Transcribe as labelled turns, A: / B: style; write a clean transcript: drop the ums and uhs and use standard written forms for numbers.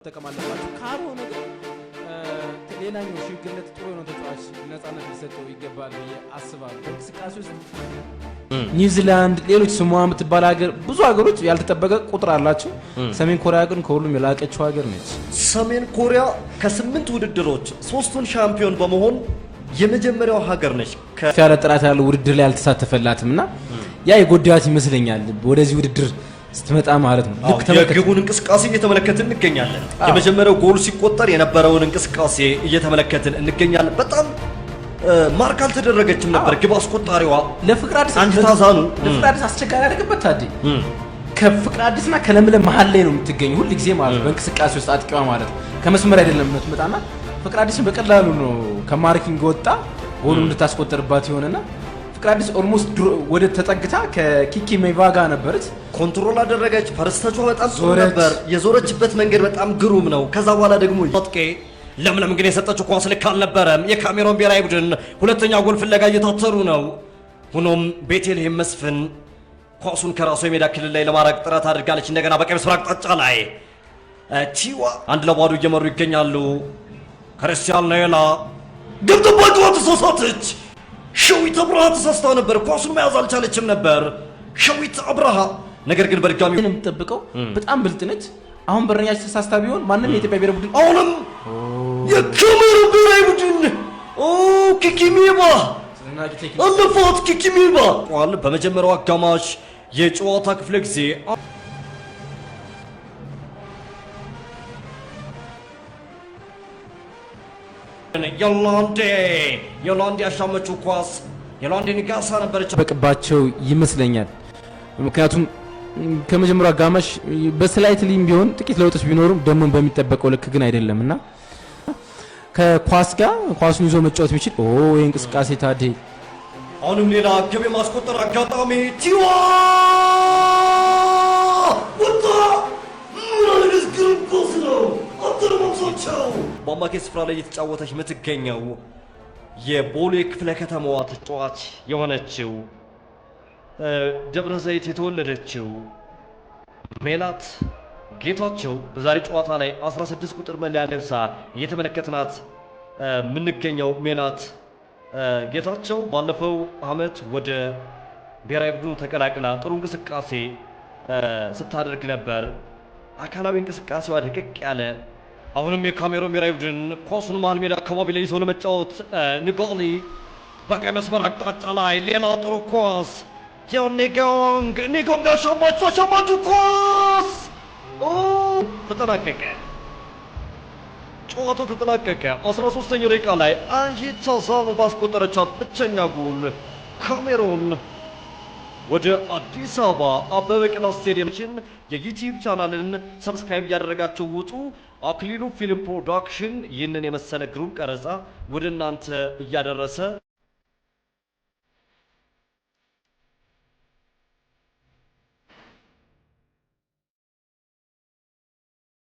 A: መጠቀም አለባቸው። ካልሆነ ግን ሌላኛው ሽግግርነት ጥሩ የሆነ ተጫዋች ነፃነት ሊሰጠው ይገባል ብዬ አስባለሁ። በእንቅስቃሴ ውስጥ ኒውዚላንድ፣ ሌሎች ስሟ የምትባል ሀገር፣ ብዙ ሀገሮች ያልተጠበቀ ቁጥር አላቸው። ሰሜን ኮሪያ ግን ከሁሉም የላቀችው ሀገር ነች።
B: ሰሜን ኮሪያ ከስምንት ውድድሮች ሶስቱን ሻምፒዮን በመሆን የመጀመሪያው ሀገር ነች።
A: ከፍ ያለ ጥራት ያለው ውድድር ላይ አልተሳተፈላትም እና ያ የጎዳያት ይመስለኛል ወደዚህ ውድድር ስትመጣ ማለት ነው። ልክ ተመልከት።
B: የግቡን እንቅስቃሴ እየተመለከትን እንገኛለን። የመጀመሪያው ጎል ሲቆጠር የነበረውን እንቅስቃሴ እየተመለከትን እንገኛለን። በጣም mark አልተደረገችም ነበር ግብ አስቆጣሪዋ
A: ለፍቅር አዲስ
B: አንጅታ ዛኑ።
A: ለፍቅር አዲስ አስቸጋሪ ያደረገበት ታዲ ከፍቅር አዲስና ከለምለም መሀል ላይ ነው የምትገኝ ሁል ጊዜ ማለት ነው። በእንቅስቃሴ ውስጥ አጥቂዋ ማለት ነው። ከመስመር አይደለም የምትመጣና ፍቅር አዲስን በቀላሉ ነው ከ marking ወጣ ጎሉን እንድታስቆጠርባት ይሆንና ፍቅር አዲስ almost ወደ ተጠግታ ከኪኪ ሜቫ ጋር ነበረች።
B: Control አደረገች። First touch ዋ በጣም ጥሩ
A: ዞረች።
B: ነበር። የዞረችበት መንገድ በጣም ግሩም ነው። ከዛ በኋላ ደግሞ አጥቂ ለምለም ግን የሰጠችው ኳስ ልክ አልነበረም። የካሜሮን ብሔራዊ ቡድን ሁለተኛ ጎል ፍለጋ እየታተሩ ነው። ሆኖም ቤቴልሔም መስፍን ኳሱን ከራሱ የሜዳ ክልል ላይ ለማራቅ ጥረት አድርጋለች። እንደገና በቀኝ መስመር አቅጣጫ ላይ ቲዋ 1-0 እየመሩ ይገኛሉ። ክርስቲያን ሌላ ግብ ጠባቂዋ ተሳሳተች። ሸዊት አብርሃ ተሳስታ ነበር። ኳሱን መያዝ አልቻለችም ነበር ሸዊት አብርሃ። ነገር ግን በድጋሚ
A: የምትጠብቀው በጣም ብልጥ ነች። አሁን በረኛች ተሳስታ ቢሆን ማንም የኢትዮጵያ ብሔራዊ ቡድን
B: አሁንም የካሜሩን ብሔራዊ ቡድን ኦ ኪኪሚባ አለፋት። ኪኪሚባ ቋል በመጀመሪያው አጋማሽ የጨዋታ ክፍለ ጊዜ ዮላንዴ ዮላንዴ ያሻመችው ኳስ ዮላንዴ ንጋሳ ነበረች።
A: በቅባቸው ይመስለኛል። ምክንያቱም ከመጀመሪያው አጋማሽ በ slightly ም ቢሆን ጥቂት ለውጦች ቢኖሩም ደግሞ በሚጠበቀው ልክ ግን አይደለም እና ከኳስ ጋር ኳሱን ይዞ መጫወት የሚችል ኦ ይሄ እንቅስቃሴ ታዴ
B: አሁንም ሌላ ግብ የማስቆጠር አጋጣሚ ቲዋ ወጣ። ምን አይነት ግሩም ኳስ ነው! አተረማምሷቸው በአማካይ ስፍራ ላይ እየተጫወተች የምትገኘው የቦሌ ክፍለ ከተማዋ ተጫዋች የሆነችው ደብረ ዘይት የተወለደችው ሜላት ጌታቸው በዛሬ ጨዋታ ላይ 16 ቁጥር መለያ ለብሳ እየተመለከትናት የምንገኘው ሜላት ጌታቸው ባለፈው ዓመት ወደ ብሔራዊ ቡድኑ ተቀላቅላ ጥሩ እንቅስቃሴ ስታደርግ ነበር። አካላዊ እንቅስቃሴዋ ደቀቅ ያለ። አሁንም የካሜሮን ብሔራዊ ቡድን ኳሱን መሃል ሜዳ አካባቢ ላይ ይዞ ለመጫወት ንጎሊ በቀይ መስመር አቅጣጫ ላይ ሌላ ጥሩ ኳስ ኒጎንግ ኒጎንግ አሻማቹ አሻማቹ ኳስ ኦ ተጠናቀቀ። ጨዋታው ተጠናቀቀ። 13ኛው ደቂቃ ላይ አንጂታ ዛኑ ባስቆጠረቻት ብቸኛ ጎል ካሜሩን ወደ አዲስ አበባ አበበ ቢቂላ ስቴዲየም። የዩቲዩብ ቻናልን subscribe እያደረጋችሁ ውጡ። አክሊሉ ፊልም ፕሮዳክሽን ይህንን የመሰለ ግሩም ቀረጻ ወደ እናንተ እያደረሰ